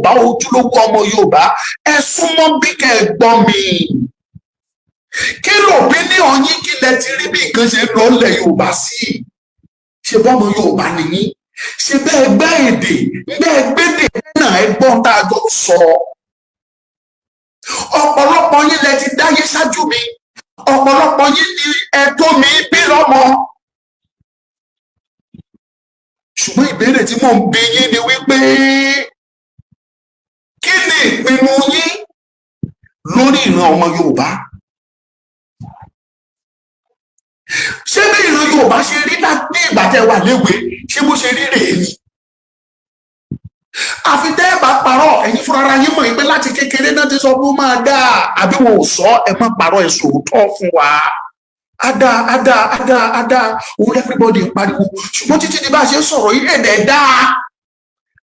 Yorùbá, ojúlówó ọmọ Yorùbá, ẹ súnmọ́ bí kẹ́ ẹ gbọ́ mi. Kí ló bí ní ọyìn? Kí lẹ ti rí bí nǹkan ṣe ń lọ lẹ̀ Yorùbá sí? Ṣe bọ́mọ Yorùbá nìyí? Ṣe bẹ́ẹ̀ gbẹ́ èdè, bẹ́ẹ̀ gbédè náà, ẹ gbọ́n tá a jọ sọ. Ọ̀pọ̀lọpọ̀ yín lẹ ti dáyé ṣáájú mi, ọ̀pọ̀lọpọ̀ yín ni ẹ tó mi bí lọ́mọ. Ṣùgbọ́n ìbéèrè tí mò ń bi yín ni wípé, kí ni ìpinnu yín lórí ìran ọmọ Yorùbá? Ṣé bí ìran Yorùbá ṣe rí ní ìgbà tẹ́ wà léwe, ṣé bó ṣe rí rèé ni? Àfi tẹ́ ẹ bá parọ́. Ẹ̀yin fúnra yín mọ̀ pé láti kékeré náà ti sọ pé ó máa dáa, àbí wọn ò sọ? Ẹ má parọ́, ẹ sòótọ́ fún wa. Ada, ada, ada, ada, òun everybody ń pariwo. Ṣùgbọ́n títí di bá a ṣe ń sọ̀rọ̀ yìí, èdè dáa,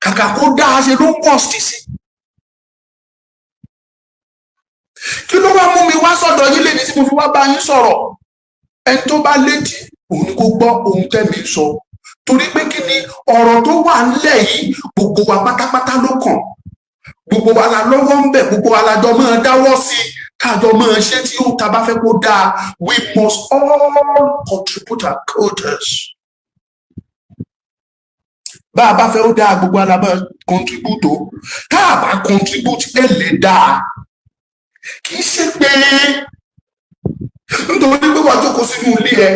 kàkà kó dáa, ṣe ló ń worst sí. Kí ló wá mú mi wá sọ̀dọ̀ yín lẹ́ni tí mo fi wá bá yín sọ̀rọ̀? Ẹni tó bá létí, òun ni kó gbọ́ ohun tẹ́mi sọ. Torí pé kí ni ọ̀rọ̀ tó wà ńlẹ̀ yìí, gbogbo wa pátápátá ló kàn. Gbogbo wa la lọ́wọ́ ń bẹ̀, gbogbo wa la jọ máa dáwọ́ sí i, kájọ máa ṣe tí ó ta bá fẹ́ kó dáa. We must all contribute our quotas. Bá a bá fẹ́ ó dáa, gbogbo wa la máa contribute o. Tá a bá contribute, ẹ lè dáa. Kì í ṣe pé nítorí pé wàá jókòó sínú ilé ẹ,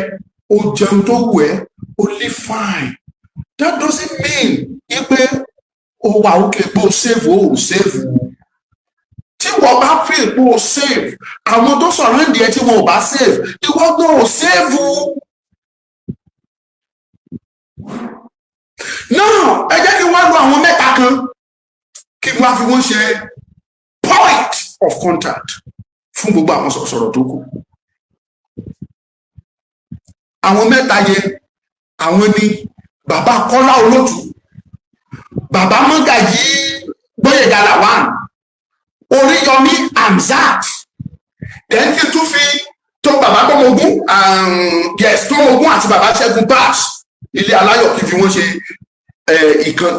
o jẹun tó wù ẹ́, o live fine, that doesn't mean pé o wà òkè, pé o save, o ò save o. Tí wọ́n bá feel pé o save, àwọn tó sọ̀rọ̀ ń di ẹ tí wọn ò bá save, ìwọ gan ò save o. Now, ẹ jẹ́ kí wọ́n lo àwọn mẹ́ta kan, kí wọ́n á fi wọ́n ṣe point of contact fún gbogbo àwọn sọ̀rọ̀sọ̀rọ̀ tó kù. Àwọn mẹ́ta yẹn, àwọn ni bàbá Kọ́lá Olótù, bàbá Mọ́gàjí Gbóyèga Lawan, Oríyọmí Hamzat. Then kí n tún fi tó bàbá Tómogún, yes, Tómogún àti bàbá Ṣẹ́gun Babs Ilé Aláyọ̀, kí n fi wọ́n ṣe ìkan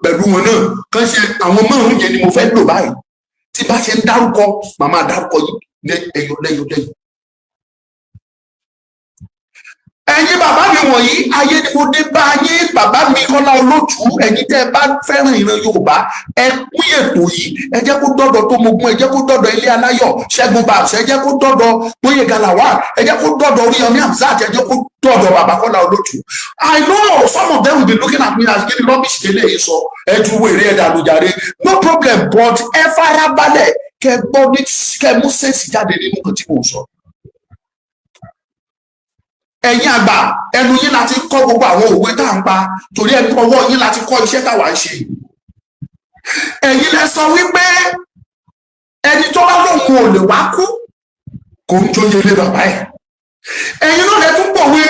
pẹ̀lú wọn náà kàn ṣe. Àwọn márùn yẹn ni mo fẹ́ lò báyìí. Tí bá ṣe ń dárúkọ, màmá dárúkọ yìí lẹ́yọ lẹ́yọ lẹ́yọ. Ẹ̀yin bàbá mi wọ̀nyí, ayé ni mo dé bá yín. Bàbá mi Kọ́lá Olótù, ẹ̀yin tẹ́ ẹ bá fẹ́ràn ìran Yorùbá, ẹ pín ètò yìí. Ẹ jẹ́ kó dọ́dọ̀ Tómogún, ẹ jẹ́ kó dọ́dọ̀ Ilé Aláyọ̀ Ṣẹ́gun Babs, ẹ jẹ́ kó dọ́dọ̀ Gbóyèga Lawal, ẹ jẹ́ kó dọ́dọ̀ Oríyọmí Hamzat, ẹ jẹ́ kó dọ́dọ̀ bàbá Kọ́lá Olótù. I know some of them will be looking at me as, "Kí ni rubbish tẹ́lẹ̀ yìí sọ? Ẹ ju wèrè ẹ̀ dànù jàre." No problem, but ẹ farabalẹ̀ kẹ́ gbọ́ ní kẹ́ mú sense jáde nínú nǹkan tí mò ń sọ. Ẹ̀yin àgbà, ẹnu yín láti kọ́ gbogbo àwọn òwe tá à ń pa, torí ẹnu ọwọ́ yín láti kọ́ iṣẹ́ táwa ń ṣe. Ẹ̀yin lẹ sọ wípé ẹni tó bá lóun ò lè wá kú, kò ń jóye lé bàbá ẹ̀. Ẹ̀yin náà lẹ tún pòwe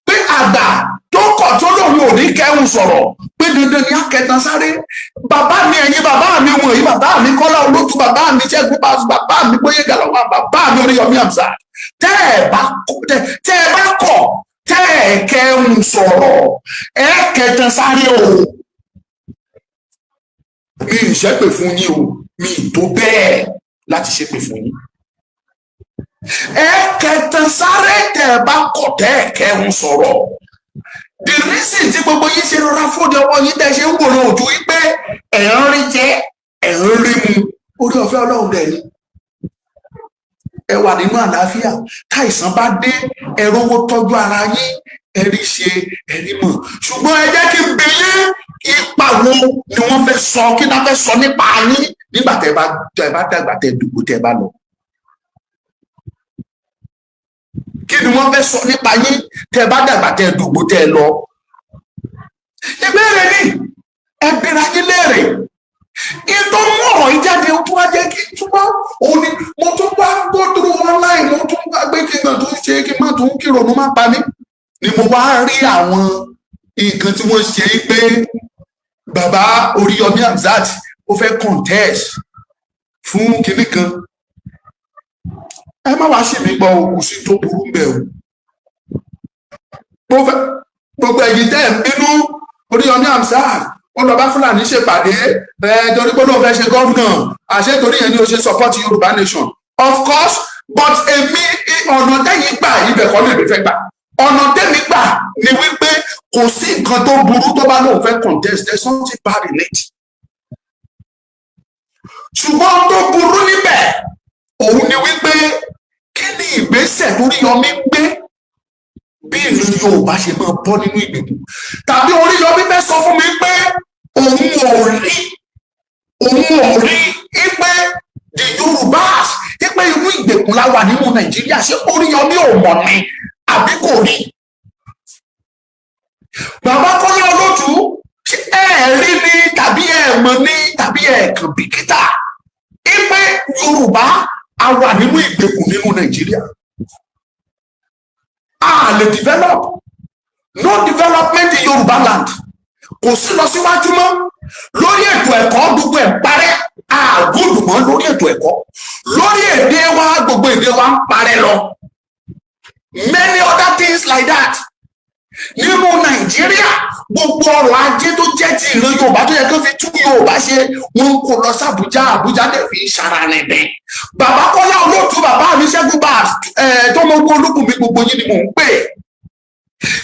pé àgbà tó kọ̀ tó lóun ò ní kẹ́hùn sọ̀rọ̀, pé dandan ni akẹtàn sáré. Bàbá mi, ẹ̀yin bàbá mi wọ̀nyí, bàbá mi Kọ́lá Olótù, bàbá mi Ṣẹ́gun, bàbá mi Gbóyèga Lawal, bàbá mi Oríyọmí Hamzat, tẹ́ ẹ bá kọ̀ tẹ́ ẹ kẹ́hùn sọ̀rọ̀, ẹ kẹtàn sáré o. Mi ì ṣépè fún yín o, mi ì tó bẹ́ẹ̀ láti ṣépè fún yín. Ẹ kẹtàn sáré tẹ́ ẹ bá kọ̀ tẹ́ ẹ kẹ́hùn sọ̀rọ̀. The reason tí gbogbo yín ṣe rọra fóde ọwọ́ yín, tẹ́ ṣe ń wòran ojú wípé ẹ̀ ń rí jẹ, ẹ̀ ń rí mu, orí ọ̀fẹ́ Ọlọ́run dẹ̀ ni. Ẹ wà nínú àlàáfíà. Táìsàn bá dé, ẹ rówó tọ́jú ara yín, ẹ rí ṣe, ẹ rí mọ̀. Ṣùgbọ́n ẹ jẹ́ kí n bi yín, ipa wo ni wọ́n fẹ́ sọ, kí náà fẹ́ sọ nípa yín nígbà tẹ́ bá dàgbà, tẹ́ dùgbò, tẹ́ bá lọ? Kí ni wọ́n fẹ́ sọ nípa yín tẹ́ bá dàgbà, tẹ́ dùgbò, tẹ́ lọ? Ìbéèrè ni, ẹ bira yín léèrè. Ìtọ́ mú ọ̀rọ̀ yìí jáde, ó tún wá jẹ́ kí n túbọ̀, òun ni mo tún wá go through online, mo tún wá gbé kí n kàn tún ṣe, kí n má tún kí ronú má pa mí, ni mo wá rí àwọn nǹkan tí wọ́n ṣe pé bàbá Oríyọmí Hamzat ó fẹ́ contest fún kinní kan. Ẹ má wá ṣì mí gbọ́ o, kò sí tó burú ń bẹ̀ o. Mo fẹ́ gbogbo ẹ̀yin tẹ́ ẹ̀ ń bínú Oríyọmí Hamzat, Ó lọ bá Fúlàní ṣèpàdé ẹ torí pé lóun fẹ́ ṣe governor. Àṣẹ torí yẹn ni ó ṣe support Yorùbá nation, of course. But èmi, ọ̀nà tẹ́yìn gbà, ibẹ̀ kọ́ lèmi fẹ́ gbà. Ọ̀nà tẹ́mi gbà ni wípé kò sí nǹkan tó burú tó bá lóun fẹ́ contest. There is something bad in it. Ṣùgbọ́n tó burú níbẹ̀ òun ni wípé, kí ni ìgbésẹ̀ tó Oríyọmí gbé bí ìlú Yorùbá ṣe máa bọ́ nínú ìgbèkùn? Tàbí Oríyọmí fẹ́ sọ fún mi pé òun ò rí pé the Yorùbás, pé inú ìgbèkùn la wà nínú Nàìjíríà? Ṣé Oríyọmí ò mọ̀ ni àbí kò rí? Bàbá Kọ́lá Olótù, ṣé ẹ rí ni tàbí ẹ mọ̀ ni tàbí ẹ kàn bìkítà pé Yorùbá a wà nínú ìgbèkùn nínú Nàìjíríà? A lè develop, no development in Yorùbá land. Kò sí lọ síwájú mọ́ lórí ètò ẹ̀kọ́, gbogbo ẹ̀ parẹ́ àgùdù mọ́ lórí ètò ẹ̀kọ́, lórí èdè wa, gbogbo èdè wa ń parẹ́ lọ, many other things like that nínú Nàìjíríà. Gbogbo ọrọ̀ ajé tó jẹ́ ti ìran Yorùbá tó yẹ kó fi tún Yorùbá ṣe, wọ́n ń kó lọ sí Àbújá. Àbújá dẹ̀ fi ń ṣara rìn bẹ́ẹ̀. Bàbá Kọ́lá Olóòtú, bàbá mi Ṣẹ́gun bá tó mọ ogún olúkùnmi, gbogbo yín ni mò ń pè.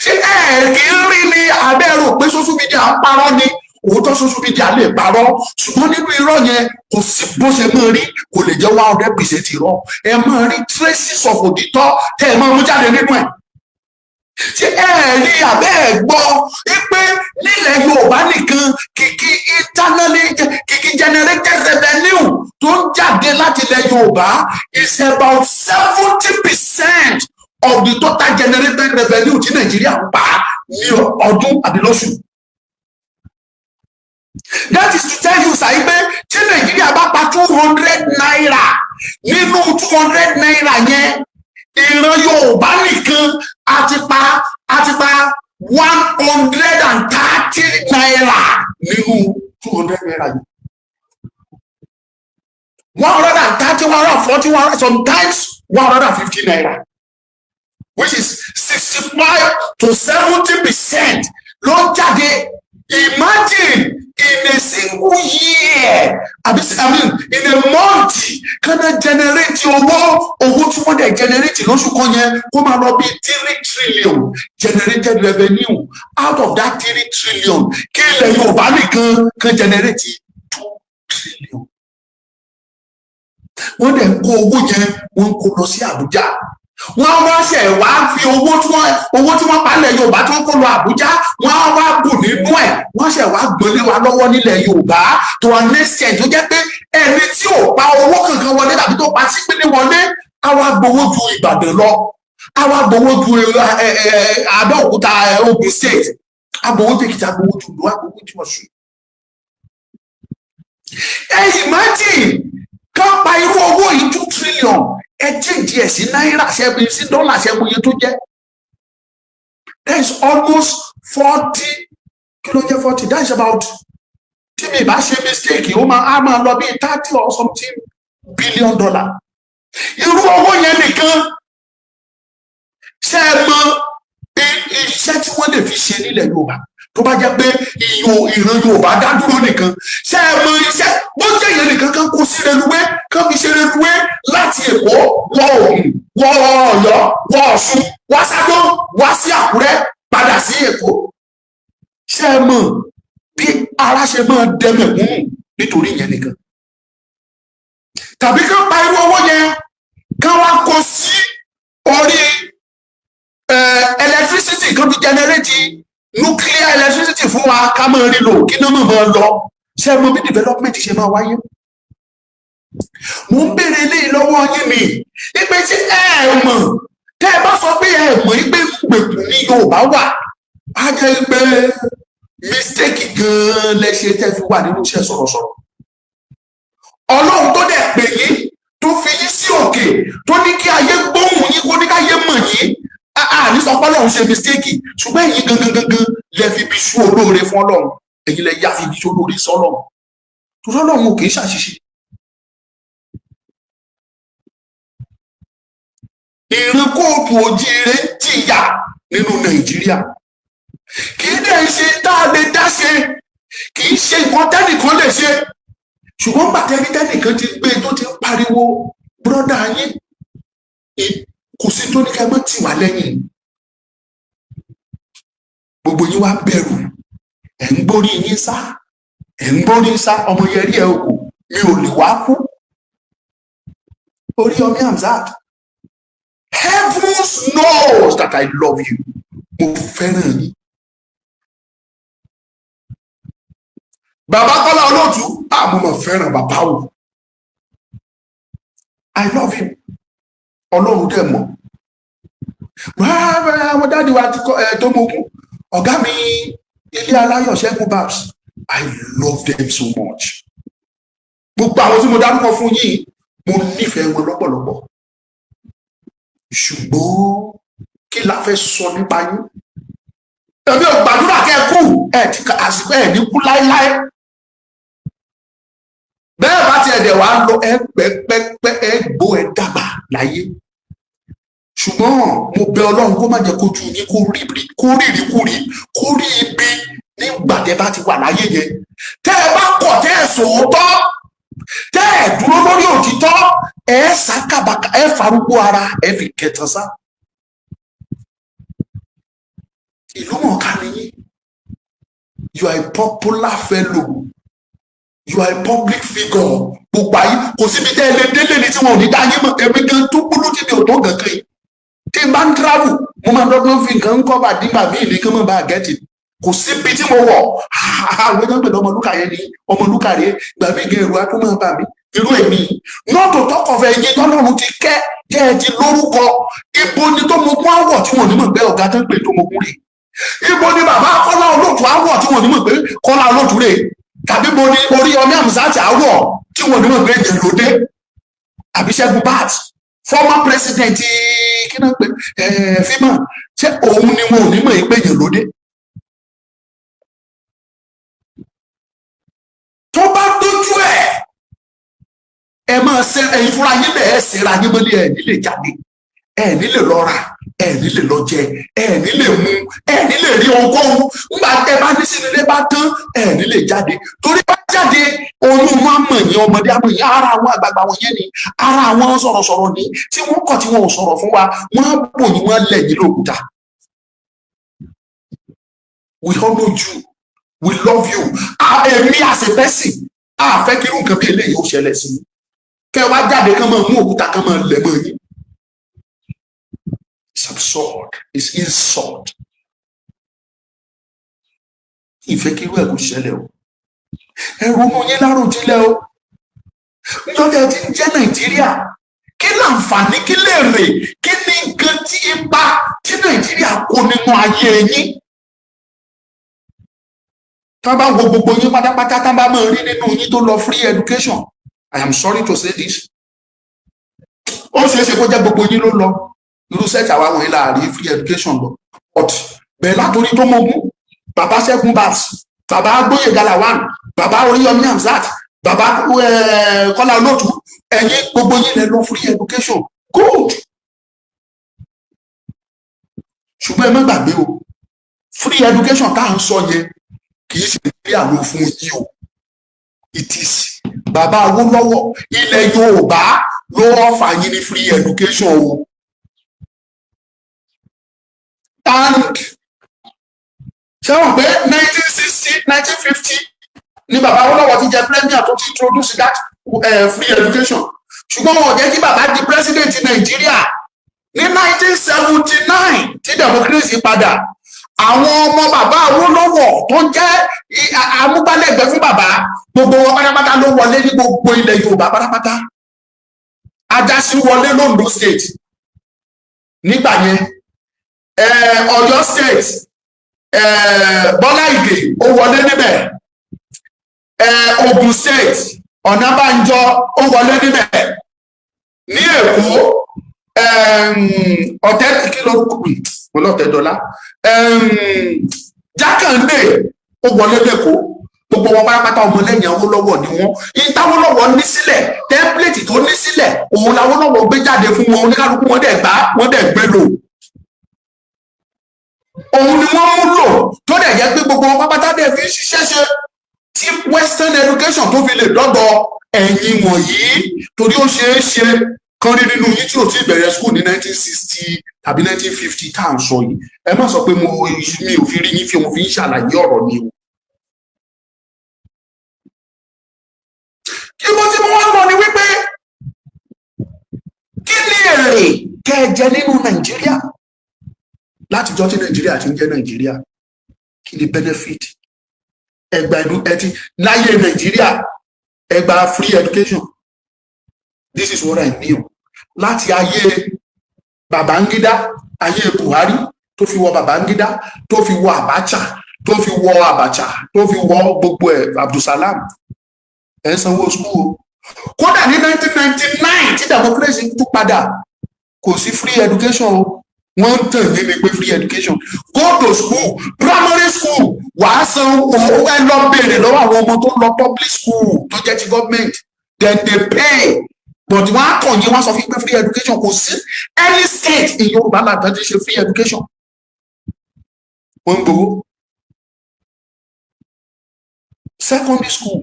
Ṣé ẹ kì í rí ni abẹ́ rò pé social media ń parọ́ ni? Òótọ́, social media lè parọ́, ṣùgbọ́n nínú irọ́ yẹn, kò sí bó ṣe máa rí, kò lè jẹ́ 100% irọ́. Ẹ máa rí traces of òtítọ́ tẹ́ ẹ máa mú jáde nínú ẹ̀. Ṣé ẹ rí abẹ́ ẹ gbọ́ pé nílẹ̀ Yorùbá nìkan, kìkì internally, kìkì generated revenue tó ń jáde láti ilẹ̀ Yorùbá is about 70% of the total generated revenue tí Nàìjíríà ń pa ní ọdún àbí lóṣù? That is to tell you sàyí pé tí Nàìjíríà bá pa ₦200, nínú ₦200 yẹn, ìran Yorùbá nìkan a ti pa ₦130 nínú ₦200 yìí. 130, 140, one, sometimes ₦150, which is 65 to 70% ló ń jáde. Imagine, in a single year, àbí, I mean, in a month, kán náà generate owó tí wọ́n dẹ̀ generate lóṣù kan yẹn, kó máa lọ bí 3 trillion generated revenue. Out of that 3 trillion, kí ilẹ̀ Yorùbá nìkan kan generate 2 trillion. Wọ́n dẹ̀ ń kó owó yẹn, wọ́n ń kó lọ sí Àbújá. Wọ́n wá ṣe wá fi owó tí wọ́n palẹ̀ Yorùbá tí wọ́n kó lọ Àbújá, wọ́n á wá bù nínú ẹ̀, wọ́n ṣe wá gbélé wa lọ́wọ́ nílẹ̀ Yorùbá tó wà next tó jẹ́ pé ẹni tí ò pa owó kankan wọlé tàbí tó pa sípínlẹ̀ wọlé, á wá gbowó ju Ìbàdàn lọ, á wá gbowó ju Abẹ́òkúta, Ògùn State, á gbowó ju Èkìtì, á gbowó ju Oǹdó, á gbowó ju Ọ̀ṣun. Ẹ imagine ká pa irú owó yìí, 2 trillion, ẹ change ẹ̀ sí náírà, ṣẹ́bi sí dọ́là, ṣẹ́bi iye tó jẹ́. That is almost 40, kí ló jẹ́ 40? That is about, tí mi bá ṣe mistake, ó máa á máa lọ bí 30 or something billion dollar. Irú owó yẹn nìkan, ṣé ẹ mọ iṣẹ́ tí wọ́n lè fi ṣe nílẹ̀ Yorùbá tó bá jẹ́ pé ìran Yorùbá dá dúró nìkan? Ṣé ẹ mọ iṣẹ́ bó jẹ́ ìyẹn nìkan kan kó sí reluwé, kan fi ṣe reluwé láti Èkó wọ Ògùn, wọ Ọ̀yọ́, wọ Ọ̀ṣun, wá Ṣàdó, wá sí Àkúrẹ́, padà sí Èkó? Ṣé ẹ mọ bí ara ṣe máa dẹmẹ̀kúnnù nítorí ìyẹn nìkan? Tàbí kán pa irú owó yẹn, kán wá kó sí orí electricity, kan fi generate nuclear electricity fún wa, ká máa rí lò, kí náà máa lọ. Ṣé ẹ mọ bí development ṣe máa wáyé? Mo ń béèrè eléyìí lọ́wọ́ yín ni ìpè tí ẹ mọ̀. Tẹ́ ẹ bá sọ pé ẹ mọ̀ pé gbèkùn ní Yorùbá wà, á jẹ́ pé mistake gan-an lẹ ṣe tẹ́ fi wà nínú iṣẹ́ sọ̀rọ̀sọ̀rọ̀. Ọlọ́run tó dẹ̀ pè yín, tó fi yín sí òkè, tó ní kí ayé gbóhùn yín, kó ní káyé mọ̀ yín, a ní sọ pé Ọlọ́run ṣe mistake, ṣùgbọ́n ẹ̀yin gangan gangan lẹ fi bí sú olóore fún Ọlọ́run. Ẹ̀yin lẹ yá fi bí sú olóore sọ́lọ́run tó sọ́lọ́run ò kì í ṣàṣìṣe. Ìran káàárọ̀ oòjíire ń jìyà nínú Nàìjíríà, kì í dẹ̀ ṣe tá a lè dá ṣe. Kì í ṣe nǹkan tẹ́nìkan lè ṣe, ṣùgbọ́n gbàtẹ́ni tẹ́nìkan ti gbé tó ti ń pariwo, brother yín, kò sí tó ní ká mọ́ tì wá lẹ́yìn. Gbogbo yín wá bẹ̀rù, ẹ̀ ń gbórí yín sá, ẹ̀ ń gbórí sá. Ọmọ yẹn rí ẹ òkú, mi ò lè wá kú. Oríyọmí Hamzat, heavens knows that I love you. Mo fẹ́ràn yín. Bàbá Kọ́lá Olóòtú, ah, mo mọ̀ fẹ́ràn bàbá o. I love him. Ọlọ́run dẹ̀ mọ̀. Àwọn daddy wa ti kọ́ ẹ tó mọ ogun. Ọ̀gá mi, Ilé Aláyọ̀, Ṣẹ́gun Babs, I love them so much. Gbogbo àwọn tí mo dárúkọ fún yín, mo nífẹ̀ẹ́ wọn lọ́pọ̀lọpọ̀. Ṣùgbọ́n kí la fẹ́ sọ nípa yín? Èmi ò gbàdúrà kẹ́ ẹ kú. Ẹ ti àsìkò ẹ ní kú láéláé. Bẹ́ẹ̀ bá tiẹ̀ dẹ̀ wá lọ, ẹ pẹ́pẹ́pẹ́, ẹ gbó, ẹ dàgbà láyé. Ṣùgbọ́n mo bẹ̀ Ọlọ́run kó má jẹ́ kójú yín kó rí kó rí ìríkúrí, kó rí ibi nígbà tẹ́ bá ti wà láyé yẹn. Tẹ́ ẹ bá kọ̀, tẹ́ ẹ sòótọ́, tẹ́ ẹ dúró lórí òtítọ́, ẹ sá kàbàkà, ẹ farúgbó ara, ẹ fi kẹtàn sá. Ìlú mọ̀ọ́ká ni yín. You are a popular fellow, you are a public figure. Gbogbo ayé, kò síbi tẹ́ ẹ lè délé ní tí wọn ò ní dá yín mọ̀. Èmi gan tó kúlú tí mi ò tó gànkàn yìí, tí n bá ń travel, mo máa dọ́gbọ́n fi nǹkan cover dígbà míì ní kí wọ́n bá gẹ́tì. Kò síbi tí mo wọ̀, àwọn ẹgbẹ́ pẹ̀lú ọmọlúkà yẹn ni ọmọlúkà rèé. Gbà mí gẹ, ẹrù atúmọ̀ bà mí. Irú èmi not to talk of ẹ̀yin tọ́lọ́run ti kẹ́, jẹ́ ẹ ti lórúkọ. Ibo ni tó mo gún àwọ̀ tí wọn ò ní mọ̀ pé ọ̀gá tó ń pè tó mo gún rè? Ibo ni bàbá Kọ́lá Olóòtú àwọ̀ tí wọn ò ní mọ̀ pé Kọ́lá Olóòtú rè? Tàbí bo ni Oríyọmí Hamzat àwọ̀ tí wọn ò ní mọ̀ pé èèyàn ló dé? Àbí Ṣẹ́gun Babs, former president, kí náà pé FEMAN, ṣé òun ni wọn ò ní mọ̀ pé èèyàn ló dé? Tó bá dójú ẹ̀, ẹ máa ṣe ẹ̀yin fúnra yín bẹ́ẹ̀, ṣera yín mọ́lẹ̀. Ẹ̀ nílé jáde, ẹ̀ nílé lọ rà, ẹ̀ nílé lọ jẹ, ẹ̀ nílé mu, ẹ̀ nílé rí ohunkóhun. Ńgbà tẹ bá ní sínú ilé bá tán, ẹ̀ nílé jáde, torí bá jáde, oyún máa mọ̀ yín. Ọmọdé àmọ̀ yín, ara àwọn àgbààgbà wọn yẹn ni, ara àwọn sọ̀rọ̀sọ̀rọ̀ ni tí wọ́n kọ̀, tí wọ́n ò sọ̀rọ̀ fún wa, wọ́n á bò yín, wọ́n lẹ̀ yín lókùúta. We honour you, we love you. Èmi as a person, a fẹ́ kí irú nǹkan bí eléyìí ó ṣẹlẹ̀ sí i, kẹ́ wá jáde, kán máa mú òkúta, kán máa lẹ̀ mọ́ yín. It's absurd, it's insult. Ìfẹ́ kí irú ẹ̀ kò ṣẹlẹ̀ o. Ẹ ronú yín láròjinlẹ̀ o. Níjọ́ tẹ́ ẹ ti ń jẹ́ Nàìjíríà, kí láǹfààní, kí lè rè, kí ní nǹkan tí ipa tí Nàìjíríà kó nínú ayé yín? Tá bá wo gbogbo yín pátápátá, tá bá máa rí nínú yín tó lọ free education, I am sorry to say this, ó ṣeé ṣe kó jẹ́ gbogbo yín ló lọ. Irú set àwa wọ̀nyí la rí free education lọ, but bẹ́ẹ̀ látòrí tó mọ̀gún, bàbá Ṣẹ́gun Babs, bàbá Gbóyèga Lawan, bàbá Oríyọmí Hamzat, bàbá Kọ́lá Olóòtú, ẹ̀yin gbogbo yín lẹ lọ free education. Good. Ṣùgbọ́n ẹ má gbàgbé o, free education tá à ń sọ yẹn, kì í ṣe Nàìjíríà ló fún yín o. It is bàbá Awólọ́wọ̀, ilẹ̀ Yorùbá ló offer yín ní free education o. And ṣé wọn pé 1960, 1950 ni bàbá Awólọ́wọ̀ ti jẹ premier tó ti introduce that free education? Ṣùgbọ́n wọn ò jẹ́ kí bàbá di president Nàìjíríà. Ní 1979 tí democracy padà, àwọn ọmọ bàbá Awólọ́wọ̀ tó jẹ́ amúgbálẹ́gbẹ̀ẹ́ fún bàbá, gbogbo wọn pátápátá ló wọlé ní gbogbo ilẹ̀ Yorùbá pátápátá. Ajásin wọlé l'Ondo State nígbà yẹn, Ọ̀yọ́ State, Bọ́lá Ìgè ó wọlé níbẹ̀, Ògùn State, Ọ̀nàbànjọ ó wọlé níbẹ̀, ní Èkó, ọ̀tẹ́ kí lórúkọ ọlọ́tẹ̀dọ́lá, Jákàndé ó wọlé lẹ́kọ̀ọ́. Gbogbo wọn pátápátá, ọmọlẹ́yìn Awólọ́wọ̀ ni wọ́n. Ìtawólọ́wọ̀ ní sílẹ̀, template tó ní sílẹ̀, òun làwólọ́wọ̀ gbé jáde fún wọn. Oníkálukú wọn dẹ̀ gbá, wọ́n dẹ̀ gbé lò. Òun ni wọ́n mú lò, tó dẹ̀ jẹ́ pé gbogbo wọn pátápátá dẹ̀ fi ń ṣiṣẹ́ ṣe. Tí western education tó fi lè dọ́dọ̀ ẹ̀yin wọ̀nyí, torí ó ṣeé ṣe kan rí nínú yín tí ò tí ì bẹ̀rẹ̀ school ní 1960 tàbí 1950 tá à ń sọ yìí. Ẹ má sọ pé mo mi ò fi rí yín fi, mo fi ń ṣàlàyé ọ̀rọ̀ ni o. Ibo tí mo wá lọ ni wípé, kí ni èrè kẹ́ ẹ jẹ nínú Nàìjíríà látijọ́ tí Nàìjíríà ti ń jẹ́ Nàìjíríà? Kí ni benefit? Ẹgbà ẹdú ẹtí láyé Nàìjíríà, ẹ gba free education. This is what I knew. Láti ayé Babangida, ayé Buhari, tó fi wọ Babangida, tó fi wọ Abacha, tó fi wọ Abacha, tó fi wọ gbogbo ẹ, Abdulsalam, ẹ ń sanwó school o. Kódà ní 1999 tí democracy tún padà, kò sí free education o. Wọ́n ń tàn yín ni pé free education. Go to school, primary school, wàá san owó. Ẹ lọ béèrè lọ́wọ́ àwọn ọmọ tó ń lọ public school tó jẹ́ ti government. Then they pay, but wọ́n á kàn yín, wọ́n á sọ fún yín pé free education. Kò sí any state in Yorùbá land tó ti ṣe free education. Wọ́n ń gbowó. Secondary school,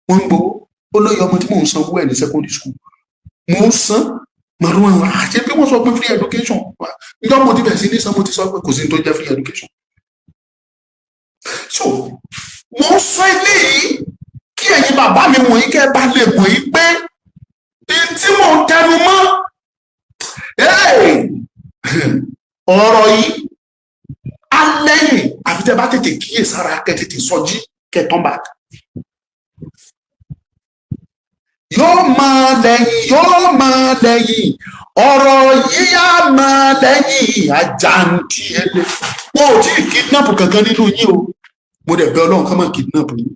wọ́n ń gbowó. Ó lóye ọmọ tí mò ń sanwó ẹ̀ ní secondary school. Mò ń san màrún àwọn àṣẹ bí wọ́n sọ pé free education. Njọ́ mo ti bẹ̀rẹ̀ sí ní san, mo ti sọ pé kò sí ní tó jẹ́ free education. So mo ń sọ eléyìí kí ẹ̀yin bàbá mi wọ̀nyí, kẹ́ ẹ bá lè mọ̀ yìí pé tí mò ń tẹnu mọ́ ọ̀rọ̀ yìí á lẹ́yìn, àfi tẹ́ bá tètè kíyèsára, kẹ́ tètè sọjí, kẹ́ turn back. Yóò máa lẹ́yìn, yóò máa lẹ́yìn, ọ̀rọ̀ yíyá máa lẹ́yìn àjàǹtí ẹlẹ́. Wọn ò tí ì kidnap kankan nínú yín o. Mo dẹ̀ bẹ̀ Ọlọ́run ká má kidnap yín.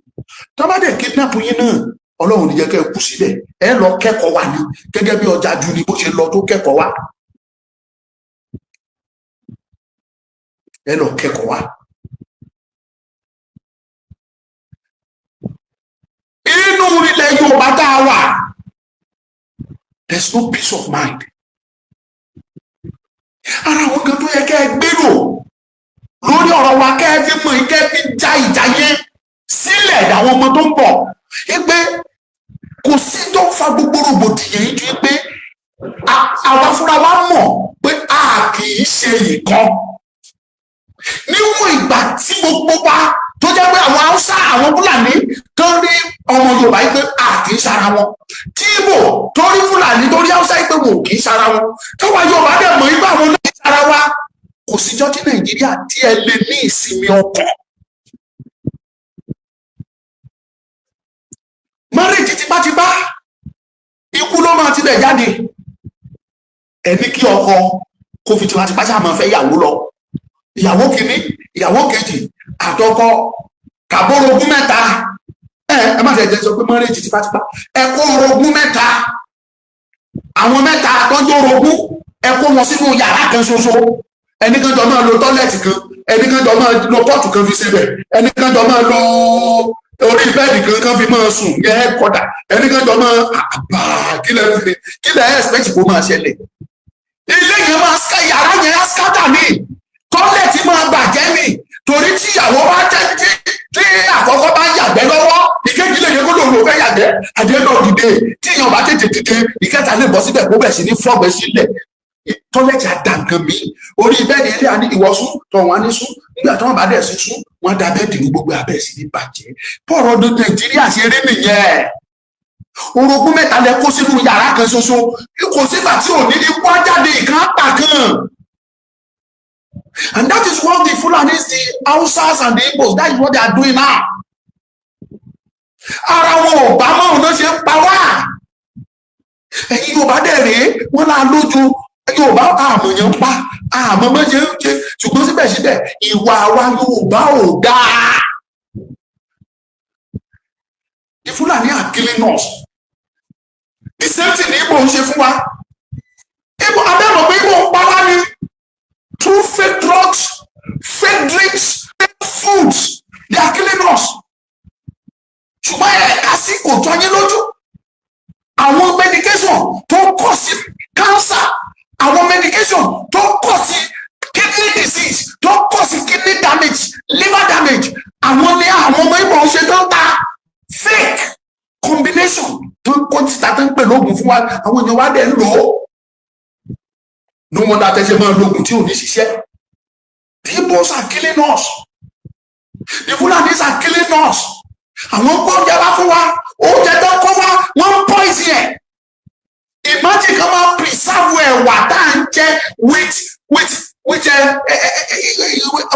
Tó bá dẹ̀ kidnap yín náà, Ọlọ́run ní jẹ́ kẹ́ ẹ kú síbẹ̀. Ẹ lọ kẹ́kọ̀ọ́ wà ní gẹ́gẹ́ bí ọjà ju ni bó ṣe lọ tó kẹ́kọ̀ọ́ wà. Ẹ lọ kẹ́kọ̀ọ́ wà. Inú ilẹ̀ Yorùbá tá a wà, there is no peace of mind. Ara àwọn kan tó yẹ kẹ́ ẹ gbèrò lórí ọ̀rọ̀ wa, kẹ́ ẹ fi mọ̀, kẹ́ ẹ fi já ìjà yẹn sílẹ̀ àwọn ọmọ tó ń bọ̀, pé kò sí tó fa gbogbo rògbòdìyàn yìí ju pé àwa fúnra wa mọ̀ pé a kì í ṣe ìkan. Níwọ̀n ìgbà tí gbogbo wa tó jẹ́ pé àwọn Haúsá, àwọn Fúlàní tó rí ọmọ Yorùbá yìí pé a kì í ṣara wọn, tí Ìgbò tó rí Fúlàní, tó rí Haúsá yìí pé wọn ò kì í ṣara wọn, tó wá Yorùbá dẹ̀ mọ̀ yìí pé àwọn náà kì í ṣara wa, kò síjọ́ tí Nàìjíríà tí ẹ lè ní ìsinmi ọkàn. Marriage tipátipá, ikú ló máa tilẹ̀ jáde. Ẹni kí ọkọ kó fi tipátipá sáà máa fẹ́ ìyàwó lọ, ìyàwó kìíní, ìyàwó kejì, àtọkọ kàbórogún mẹ́ta. Ẹ má tẹ̀ jẹ́ sọ pé marriage tipátipá. Ẹ kó orogún mẹ́ta, àwọn mẹ́ta tọ́jú orogún, ẹ kó wọn sínú yàrá kan ṣoṣo. Ẹnì kan jọ máa lo toilet kan, ẹnì kan jọ máa lo pot kan fi ṣebẹ̀, ẹnì kan jọ máa lo orí bed kan kan fi máa sùn yẹ kọ́dà, ẹnì kan jọ máa àbá. Kílẹ̀ expect kó máa ṣẹlẹ̀? Ilé yẹn máa ṣe, yàrá yẹn á scatter ní, toilet máa bàjẹ́ ní, torí tí ìyàwó bá tẹ́ tí àkọ́kọ́ bá yàgbẹ́ lọ́wọ́, ìkejì lè yẹ kó lòun ò fẹ́ yàgbẹ́. Àdéhùn náà dìde, tí èèyàn bá tètè dìde, ìkẹta lè bọ́ síbẹ̀ kó bẹ̀ sí ní fọ́gbẹ́ sílẹ̀. Toilet àdá nǹkan mi, orí bed ilé àní ìwọ̀sùn tó wọn á ní sùn. Nígbà tí wọ́n bá dẹ̀ sí sùn, wọ́n da bed ní, gbogbo abẹ́ sí ní bàjẹ́. Bọ́ọ̀rọ̀ ọdún Nàìjíríà ṣe rí nìyẹn. Orogún mẹ́ta lẹ kó sínú yàrá kan ṣoṣo, kò sígbà tí ò ní ní wá jáde, ìkan pa kan. And that is what the Fulanis, the Hausas and the Igbos, that is what they are doing now. Ara wọn ò bá mọ́, òun náà ṣe ń pa wá. Ẹ̀yin Yorùbá dẹ̀ rèé, wọ́n lá lójú Yorùbá, àmọ̀yàn pa àmọ́ mọ́ ṣe ń ṣe, ṣùgbọ́n síbẹ̀síbẹ̀ ìwà wa Yorùbá ò dáa. The Fulani are killing us. The same thing ní Igbo ń ṣe fún wa. Igbo abẹ́mọ̀ pé Igbo ń pa wá ní through fake drugs, fake drinks, fake foods. They are killing us. Ṣùgbọ́n ẹ̀ka sí kò tọ́ yín lójú. Àwọn medication tó ń kọ̀ sí cancer, àwọn medication tó ń kọ̀ sí kidney disease, tó ń kọ̀ sí kidney damage, liver damage, àwọn ní àwọn ọmọ Igbo ń ṣe tó ń ta. Fake combination tó ń kó títa tó ń pè lóògùn fún wa, àwọn èèyàn wa dẹ̀ ń lò ó. No wonder tẹ́sẹ̀ máa lóògùn tí ò ní ṣiṣẹ́. The Igbos are killing us, the Fulanis are killing us. Àwọn kó oúnjẹ wá fún wa, oúnjẹ tó kó wá, wọ́n ń poison ẹ̀. Imagine kan máa preserve ẹ̀wà tá à ń jẹ with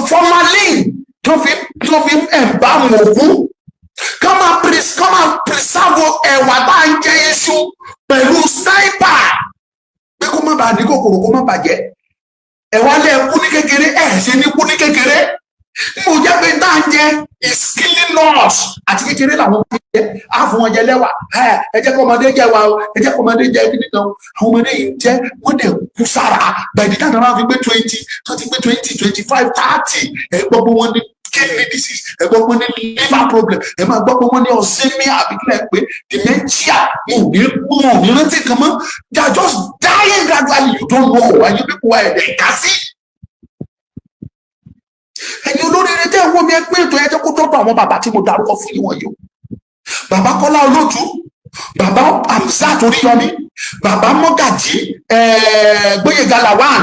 formalin tó fi embalm òkú, kán máa preserve ẹ̀wà tá à ń jẹ, iṣu pẹ̀lú Sniper pé kó má bàa ní kòkòrò, kó má bàjẹ́. Ẹ̀wà lẹ̀ kú ní kékeré, ẹ̀ ṣe ní kú ní kékeré. Mo jẹ́ pé tá à ń jẹ is killing us. Àti kékeré làwọn ọmọdé jẹ, á fún wọn jẹ lẹ́wà. Ẹ jẹ́ kó ọmọdé jẹ wa o, ẹ jẹ́ kó ọmọdé jẹ kíní kan. Àwọn ọmọdé yìí jẹ, wọ́n dẹ̀ kú sára. By the time wọ́n fi pé 20, tó ti pé 20, 25, 30, ẹ gbọ́ pé wọ́n ní kidney disease, ẹ gbọ́ pé wọ́n ní liver problem, ẹ máa gbọ́ pé wọ́n ní Alzheimer, àbí kílẹ̀ pé dementia. Wọn ò ní rántí kan mọ́. They are just dying gradually. You don't know, and you people were ẹ̀dẹ̀ ká sí. Ẹ̀yin olóríire tẹ́ ẹ̀ wọ́n mi, ẹ pé ètò ẹ jẹ́ kó dọ́dọ̀ àwọn bàbá tí mo dárúkọ fún yín wọ̀nyí o: Bàbá Kọ́lá Olóòtú, Bàbá Hamzat Oríyọmí, Bàbá Mọ́gàjí Gbóyèga Lawan.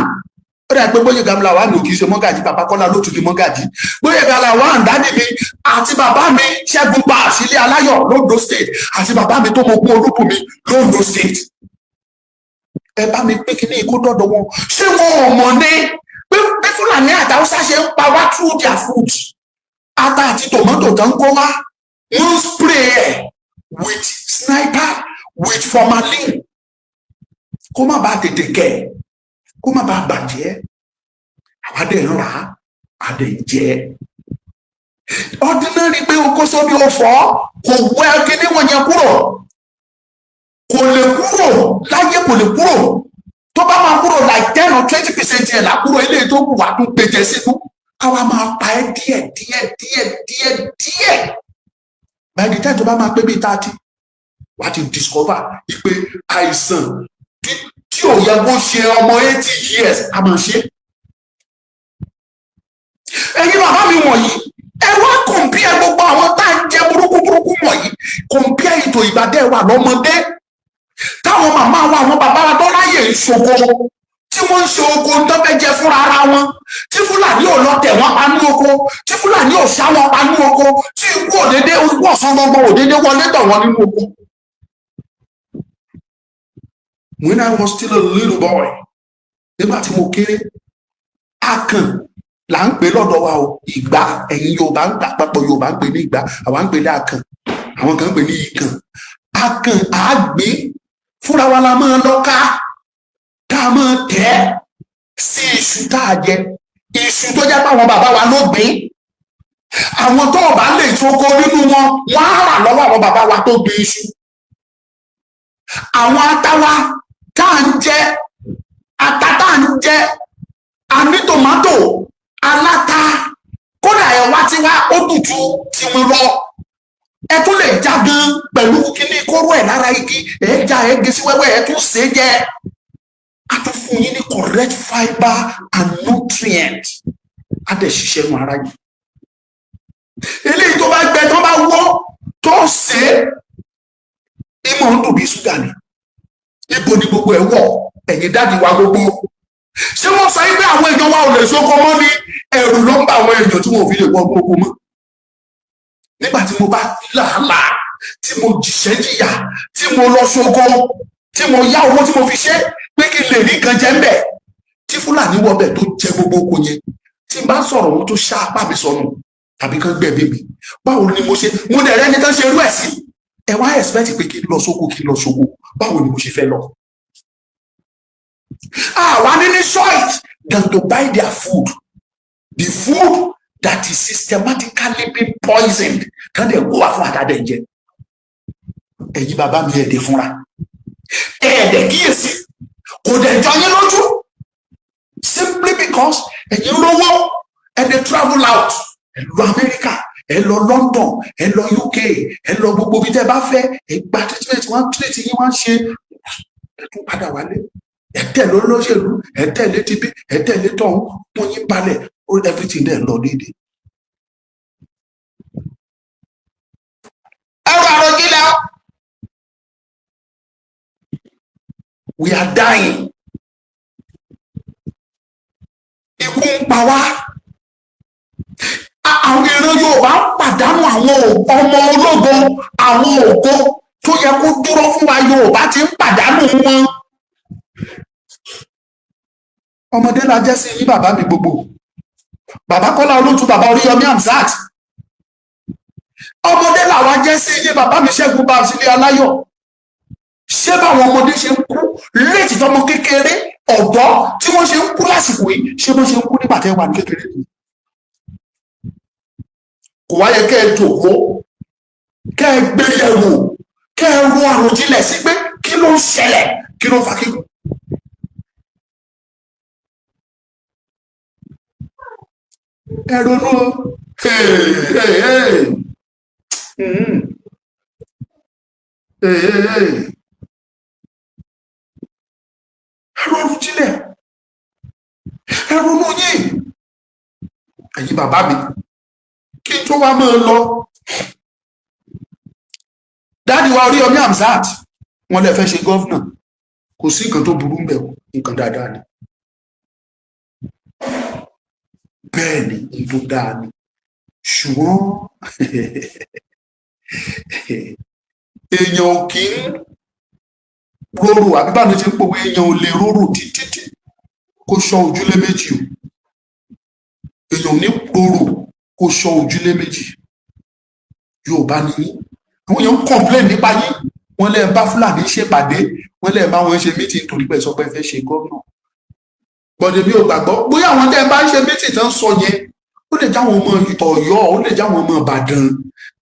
Ó dà pé Gbóyèga Lawan ò kì í ṣe mọ́gàjí, Bàbá Kọ́lá Olóòtú ni mọ́gàjí. Gbóyèga Lawan, daddy mi, àti bàbá mi Ṣẹ́gun Bass Ilé Aláyọ̀ l'Ondo State, àti bàbá mi tó mọ ogún Olúbùnmi l'Ondo State, ẹ bá mi pín kíní kó dọ́dọ̀ wọn. Ṣé wọn ò mọ̀ ní pé bí Fúlàní àti Haúsá ṣe ń pa wá through their food, ata àti tòmátò tó ń kó wá, wọ́n ń spray ẹ̀ with Sniper, with formalin, kó má bàa tètè kẹ̀, kó má bàa bàjẹ́? Àwa dẹ̀ ń rà á, a dẹ̀ ń jẹ. Ordinary pé o kó sómi, o fọ́, kò wẹ́ kíní wọ̀nyẹn kúrò, kò lè kúrò láyé, kò lè kúrò. Tó bá máa kúrò, like 10 or 20% ẹ̀ lákúrò. Eléyìí tó kù wá tún gbèjẹ sínú, káwa máa pa ẹ́ díẹ̀ díẹ̀ díẹ̀ díẹ̀ díẹ̀. By the time tó bá máa pé bíi 30, wàá ti discover pé àìsàn tí ò yẹ kó ṣe ọmọ 80 years a máa ṣe. Ẹ̀yin bàbá mi wọ̀nyí, ẹ wá compare gbogbo àwọn tá à ń jẹ burúkú burúkú wọ̀nyí, compare ètò ìgbà tẹ́ wà lọ́mọdé, táwọn màmá wa, àwọn bàbá wa tó ráyè ìṣògo, tí wọ́n ń ṣe oko tó fẹ́ jẹ fúnra ara wọn, tí Fúlàní ò lọ tẹ̀ wọ́n pa ní oko, tí Fúlàní ò ṣá wọn pa ní oko, tí ikú òdédé, ikú ọ̀sán gbọ̀ngbọ̀n òdédé wọlé tọ̀ wọ́n nínú oko. When I was still a little boy, nígbà tí mo kéré, akàn là ń pè lọ́dọ̀ wa o. Ìgbá, ẹ̀yin Yorùbá ń gbà papọ̀, Yorùbá ń pè ní ìgbá, àwa ń pè ní akàn, àwọn kan ń pè ní ikàn. Akàn àgbé fúnra wa la máa lọ ká, tá a máa tẹ̀ sí iṣu tá a jẹ, iṣu tó jẹ́ pé àwọn bàbá wa ló gbìn. Àwọn tó bá lè ṣoko nínú wọn, wọ́n á rà lọ́wọ́ àwọn bàbá wa tó gbìn iṣu. Àwọn ata wa tá à ń jẹ, ata tá à ń jẹ, a ní tòmátò aláta, kódà ẹ̀wà tiwa ó dùn ju tiwọn lọ. Ẹ tún lè já gan pẹ̀lú kíní kóró ẹ̀ lára igi, ẹ̀ já, ẹ̀ gé sí wẹ́wẹ́, ẹ̀ tún ṣe é jẹ. A tún fún yín ní correct fibre and nutrient, á dẹ̀ ṣiṣẹ́ nu ara yìí. Eléyìí tó bá gbẹ, tó bá wọ́, tó ṣe é, ìmọ̀ ń dùn bí ṣúgà ni. Ibo ni gbogbo ẹ̀ wọ̀? Ẹ̀yin daddy wa gbogbo, ṣé wọ́n sọ pé àwọn èèyàn wa ò lè ṣoko mọ́ ní? Ẹ̀rù ló ń bá àwọn èèyàn tí wọn ò fi lè wọ oko mọ́. Nígbà tí mo bá làálàá, tí mo jìṣẹ́ jìyà, tí mo lọ ṣoko, tí mo yá owó tí mo fi ṣe pé kí n lè rí nǹkan jẹ ńbẹ̀, tí Fúlàní wọbẹ̀ tó jẹ gbogbo oko yẹn, tí n bá sọ̀rọ̀, wọn tó ṣá apá mi sọnù tàbí kán gbẹ̀mí mi. Báwo ni mo ṣe mo dẹ̀ rẹ́ni tán ṣe irú ẹ̀ sí? Ẹ wá expect pé kí n lọ sóko, kí n lọ sóko. Báwo ni mo ṣe fẹ́ lọ? Àwa ní choice than to buy their food, the food that is systematically being poisoned, kán dẹ̀ kó wá fún àtàdé jẹ. Ẹ̀yin bàbá mi, ẹ̀dẹ̀ fúnra ẹ̀ẹ́dẹ̀ kíyèsí, kò dẹ̀ jọ yín lójú, simply because ẹ̀yin lówó, ẹ dẹ̀ travel out, ẹ lọ Amẹ́ríkà, ẹ lọ London, ẹ lọ UK, ẹ lọ gbogbo ibi tẹ́ ẹ bá fẹ́, ẹ gba treatment, wọ́n treat yín, wọ́n ṣe, ẹ tún padà wálé, ẹ tẹ̀lé olóṣèlú, ẹ tẹ̀lé tibí, ẹ tẹ̀lé tọ̀hún, wọ́n yín balẹ̀, everything dẹ̀ lọ déédéé. Ẹ ro àròjinlẹ̀ o. We are dying. Ikú ń pa wá. Àwọn ìran Yorùbá ń pàdánù àwọn ọmọ ológo, àwọn ògo tó yẹ kó dúró fún wa. Yorùbá ti ń pàdánù wọn. Ọmọdé la jẹ́ sí yín, bàbá mi gbogbo, bàbá Kọ́lá Olótù, bàbá Oríyọmí Hamzat. Ọmọdé làwa jẹ́ sí yín, bàbá mi Ṣẹ́gun bá sílé aláyọ̀. Ṣé báwọn ọmọdé ṣe ń kú létí, tọmọ kékeré, ọ̀dọ́ tí wọ́n ṣe ń kú lásìkò yìí, ṣé bọ́n ṣe ń kú nígbà tẹ́ wà ní kékeré yìí? Kò wáyé kẹ́ ẹ jòkó, kẹ́ ẹ gbé yẹ̀wò, kẹ́ ẹ ro àròjinlẹ̀ sí pé kí ló ń ṣẹlẹ̀, kí ló ń fa kíkú? Ẹ ronú o. Hey, hey, hey. Hey, hey, hey. Ẹ ronú jinlẹ̀, ẹ ronú yín, ẹ̀yin bàbá mi. Kí n tó wá máa lọ, daddy wa Oríyọmí Hamzat, wọn lè fẹ́ ṣe governor. Kò sí nǹkan tó burú ńbẹ̀ o, nǹkan dáadáa ni. Bẹ́ẹ̀ ni, nǹkan tó dáa ni. Ṣùgbọ́n èèyàn ò kí ń rorò, àbí báwo ni ṣe ń pòwe, èèyàn ò lè rorò títí tí kó ṣọ́ ojúlé méjì o. Èèyàn ò ní rorò kó ṣọ́ ojúlé méjì. Yorùbá ni yín. Àwọn èèyàn ń complain nípa yín. Wọ́n lè bá Fúlàní ṣèpàdé, wọ́n lè bá wọn ṣe meeting torí pé sọ pé ẹ fẹ́ ṣe gómìnà. Bọ̀dé mi ò gbàgbọ́ bóyá àwọn tẹ́ ẹ bá ń ṣe meeting tán sọ yẹn, ó lè jáwọn ọmọ Ọ̀yọ́, ó lè jáwọn ọmọ Ìbàdàn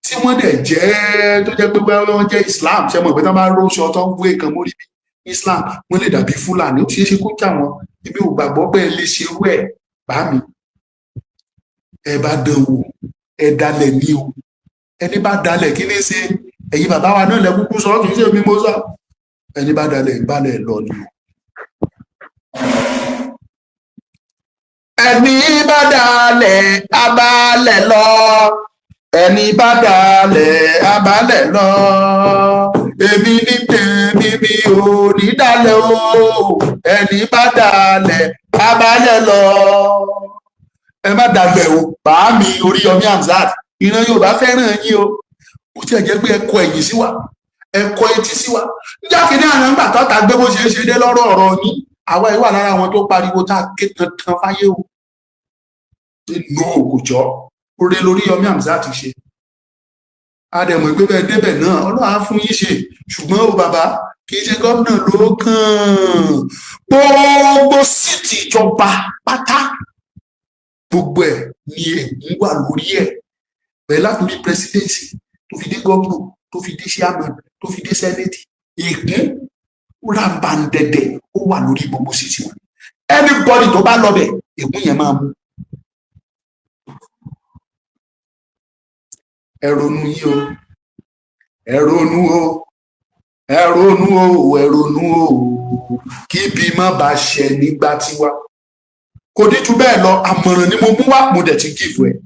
tí wọ́n dẹ̀ jẹ́, tó jẹ́ pé wọ́n jẹ́ Islam. Ṣe mọ̀ pé tán bá róṣọ tó ń wé kan mórí bí Islam, wọ́n lè dàbí Fúlàní. Ó ṣeé ṣe kó já wọn. Èmi ò gbàgbọ́ pé ẹ lè ṣerú ẹ̀. Bá mi, ẹ bá dán wò, ẹ dalẹ̀ ní o. Ẹni bá dalẹ̀, kí ní ṣe? Ẹ̀yin bàbá wa náà lẹ kúkú sọ, kì í ṣe mi mo sọ. Ẹni bá dalẹ̀, ìbálẹ̀ lọ ni o. Ẹni bá dalẹ̀, abalẹ̀ lọ. Ẹni bá dalẹ̀, abalẹ̀ lọ. Èmi ní tèmi, mi ò ní dalẹ̀ o. Ẹni bá dalẹ̀, abalẹ̀ lọ. Ẹ má dàgbẹ̀ o, bàá mi Oríyọmí Hamzat. Ìran Yorùbá fẹ́ràn yín o. Ó tiẹ̀ jẹ́ pé ẹ kọ ẹ̀yìn sí wa, ẹ kọ etí sí wa. Jákèjì àná ńgbà tọ́ta gbé bó ṣe é ṣe dé lọ́rọ̀ ọ̀rọ̀ yín, àwa yìí wà lára àwọn tó pariwo, tá a ké tantan fáyé o. No, kò jọ oore lórí Yomi Hamzat ṣe. Àdẹ̀mọ̀ ìgbé bẹ́ẹ̀ débẹ̀ náà, Ọlọ́run á fún yín ṣe. Ṣùgbọ́n o bàbá, kì í ṣe gómìnà ló kàn. Gbogbo seat ìjọba pátá, gbogbo ẹ̀ ni ègún wà lórí ẹ̀, bẹ́ẹ̀ látòrí presidency tó fi dé gómìnà, tó fi dé chairman, tó fi dé senate. Ègún ràǹbàǹdẹ̀dẹ̀ ó wà lórí gbogbo seat wọn. Anybody tó bá lọ bẹ̀, ègún yẹn máa mú. Ẹ ronú yín o, ẹ ronú o, ẹ ronú o, ẹ ronú o, kí ibi má bàa ṣẹ nígbà tiwa. Kò ní ju bẹ́ẹ̀ lọ. Àmọ̀ràn ni mo mú wá, mo dẹ̀ ti give ẹ̀.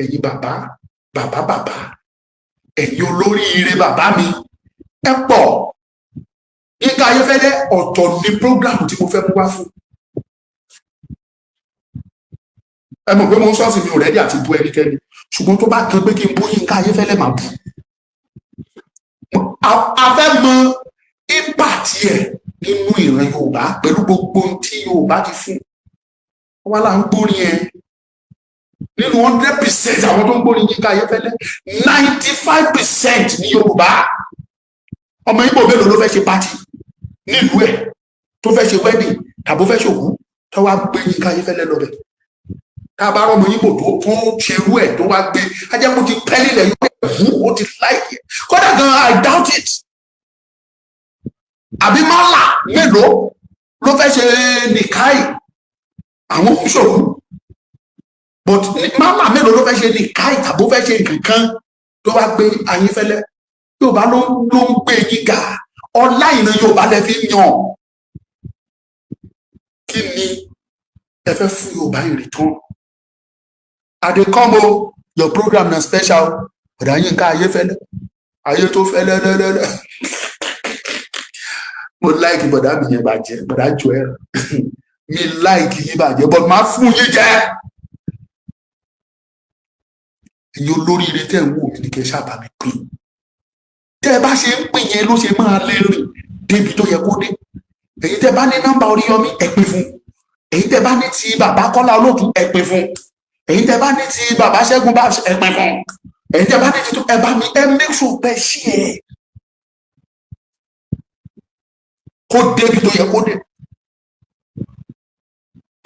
Ẹ̀yin bàbá bàbá bàbá, ẹ̀yin olóríire bàbá mi, ẹ pọ̀. Yínká Ayéfẹ́lẹ́, ọ̀tọ̀ ní program tí mo fẹ́ mú wá fún ẹ. Mọ̀ pé mo ń sọ́ọ̀sì, mi ò ready àti bú ẹnikẹ́ni, ṣùgbọ́n tó bá kan pé kí n bú Yínká Ayéfẹ́lẹ́, máa bú. A fẹ́ mọ impact ẹ̀ nínú ìran Yorùbá pẹ̀lú gbogbo ohun tí Yorùbá ti fún wa là ń gbórin ẹ. Nínú 100% àwọn tó ń gbórin Yínká Ayéfẹ́lẹ́, 95% ní Yorùbá. Ọmọ Ìgbò mélòó ló fẹ́ ṣe party nílùú ẹ̀, tó fẹ́ ṣe wedding tàbó fẹ́ ṣòkú, tó wá gbé Yínká Ayéfẹ́lẹ́ lọ bẹ̀? Tá a bá rọmọ Ìgbò tó ṣerú ẹ̀ tó wá gbé, ajẹ́kùn ti pẹ́ nílẹ̀ yóò wú, ó ti like ẹ̀ kódà gan. I doubt it. Àbí mọ́là mélòó ló fẹ́ ṣe nìkáì, àwọn oníṣòwò, but mọ́là mélòó ló fẹ́ ṣe nìkáì tàbó fẹ́ ṣe nǹkan tó wá gbé Ayéfẹ́lẹ́? Yorùbá ló ń gbé yín ga. Ọlá ìran Yorùbá lẹ fi ń yàn. Kí ni ẹ fẹ́ fún Yorùbá in return? I dey come o. Your program na special. Bọ̀dá Yínká Ayéfẹ́lẹ́, ayé tó fẹ́lẹ́ lẹ́lẹ́lẹ́, mo like bọ̀dá mi yẹn bàjẹ́. Bọ̀dá jọ ẹ̀ mi like yín bàjẹ́, but máa fún yín jẹ́. Ẹ̀yin olóríire tẹ́ ń wò mí ní kẹ́ sábà mi pín. Tẹ́ ẹ bá ṣe ń pín yẹn ló ṣe máa lè rìn débi tó yẹ kó dé. Èyí tẹ́ bá ní nọ́mbà Oríyọmí, ẹ pín fún. Èyí tẹ́ bá ní ti bàbá Kọ́lá Olóòtú, ẹ pín fún. Èyí tẹ́ bá ní ti bàbá Ṣẹ́gun bá, ẹ pín fún. Èyí tẹ́ bá ní ti tó, ẹ bá mi, ẹ make sure pé ṣí ẹ kó débi tó yẹ kó dé.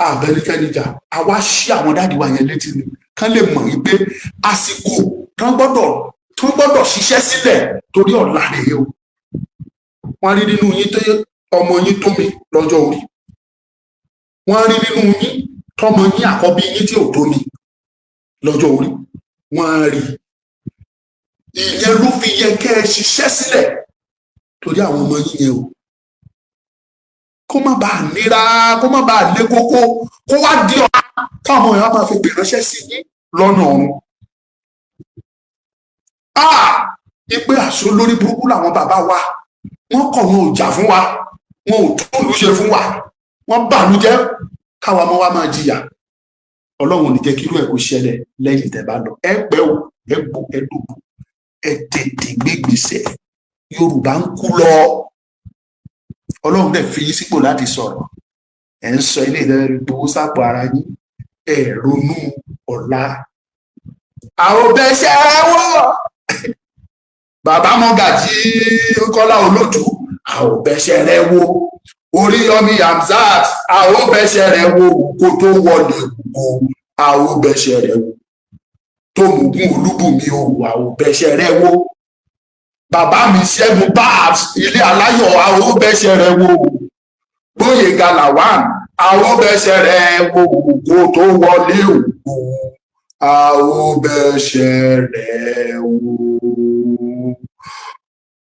Àbẹnikẹ́ni jà, àwa ṣí àwọn daddy wa yẹn létí ni kán lè mọ̀ wípé àsìkò tán gbọ́dọ̀ ṣiṣẹ́ sílẹ̀ torí ọ̀la rèé o. Wọ́n rí nínú yín tó ọmọ yín tó mi lọ́jọ́ orí, wọ́n rí nínú yín tọmọ yín àkọ́bí yín tí ò tó mi lọ́jọ́ orí, wọ́n rí. Ìyẹn ló fi yẹ kẹ́ ẹ ṣiṣẹ́ sílẹ̀ torí àwọn ọmọ yín yẹn o, kó má bàa nira, kó má bàa lé kókó, kó wá di ọ̀la káwọn èèyàn máa fi pè ránṣẹ́ sí yín lọ́nà ọ̀run. Ah, ipe àṣọ lórí burúkú làwọn bàbá wa, wọ́n kọ̀, wọn ò jà fún wa, wọn ò tún ìlú ṣe fún wa, wọ́n bàlújẹ́ káwa ọmọ wa máa jìyà. Ọlọ́run ò ní jẹ́ kí irú ẹ̀ kó ṣẹlẹ̀ lẹ́yìn tẹ́ bá lọ. Ẹ pẹ́ o, ẹ gbó, ẹ dògbò, ẹ tètè gbégbèsè. Yorùbá ń kú lọ. Ọlọ́run dẹ̀ fi yín sípò láti sọ̀rọ̀. Ẹ̀ ń sọ ilé ìdájọ́ gbowó sápò ara yín, ẹ ronú ọ̀la. Àwọn bẹ́sẹ̀ wọ́ bàbá Mọ́gàjí Kọ́lá Olótù, àwọn bẹ́sẹ̀ rẹ wo. Oríyọmí Hamzat, àwọn bẹ́sẹ̀ rẹ wo kó tó wọlé ògo, àwọn bẹ́sẹ̀ rẹ wo tó mùgún Olúbùnmi o, àwọn bẹ́sẹ̀ rẹ wo. Bàbá mi Ṣẹ́gun Babs Ilé Aláyọ̀, àwọn bẹ́sẹ̀ rẹ wo. Gbóyèga Lawan, àwọn bẹ́sẹ̀ rẹ wo kó tó wọlé ògo, àwọn bẹ́sẹ̀ rẹ wo.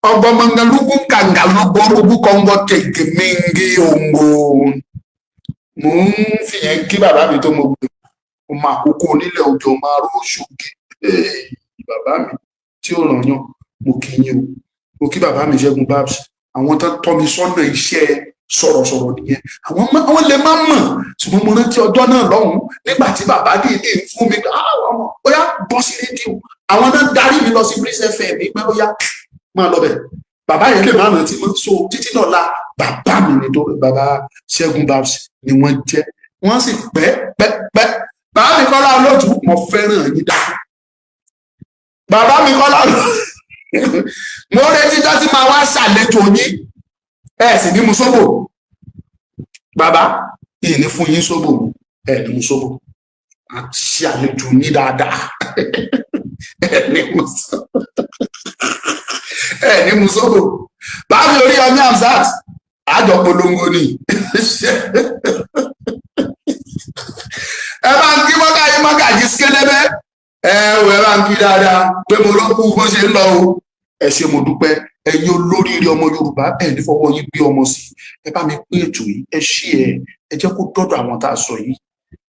Ọgbọmọngalugu kàngàlúgbòrúgbú kọngọ tètè mingi òǹgò. Mò ń fìyẹn kí bàbá mi tó mo gbé ọmọ àkókò onílẹ̀ òjò máa ró ṣoge. Bàbá mi tí ò ràn yàn, mo kí yín o. Mo kí bàbá mi Ṣẹ́gun Babs. Àwọn tó tọ́ mi sọ́nà iṣẹ́ sọ̀rọ̀sọ̀rọ̀ nìyẹn. Àwọn lè má mọ̀, ṣùgbọ́n mo rántí ọjọ́ náà lọ́hùn-ún nígbà tí bàbá dìídì ń fún mi, ọmọ ó yá, bọ́ sí rédíò. Àwọn náà darí mi lọ sí Breeze FM pé ó yá, máa lọ bẹ̀. Bàbá yẹn lè má rántí mọ́ so títí dọ̀la. Bàbá mi ni tó bàbá Ṣẹ́gun Babs ni wọ́n jẹ́, wọ́n sì pẹ́ pẹ́ pẹ́. Bàbá mi Kọ́lá Olóòtú, mo fẹ́ràn yín dákú. Bàbá mi Kọ́lá Olóòtú, mo retí tó ti máa wá ṣàlejò yín. Ẹ sì ní mu sóbò. Bàbá yìí ní fún yín sóbò, ẹ ní mu sóbò. A ṣe àlejò yín dáadáa. Ẹ ní mu sóbò, ẹ ní mu sóbò. Bàbá mi Oríyọmí Hamzat, àjọ polongo ni. Ẹ bá ń kí mọ́gàjí, mọ́gàjí sikẹ́lẹ́bẹ́ ẹ ò, ẹ bá ń kí dáadáa pé mo ló kú bó ṣe ń lọ o. Ẹ ṣé, mo dúpẹ́. Ẹ̀yin olóríire ọmọ Yorùbá, ẹ ní fọwọ́ yín gbé ọmọ sí. Ẹ bá mi pín ètò yìí, ẹ ṣí ẹ, ẹ jẹ́ kó dọ́dọ̀ àwọn tá a sọ yìí.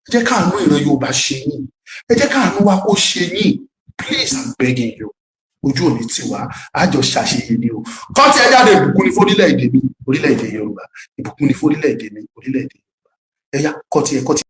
Ẹ jẹ́ káàánú ìran Yorùbá ṣe yín, ẹ jẹ́ káàánú wa kó ṣe yín. Please, I'm begging you. Ojú òní tiwa, àjọ ṣàṣeyẹ ni o. Kọ́tí ẹ jáde. Ìbùkún ní fórílẹ̀-èdè mi, orílẹ̀-èdè Yorùbá. Ìbùkún ní fórílẹ̀-èdè mi, orílẹ̀-èdè Yorùbá. Ẹ yá, kọ́tí ẹ, kọ́tí.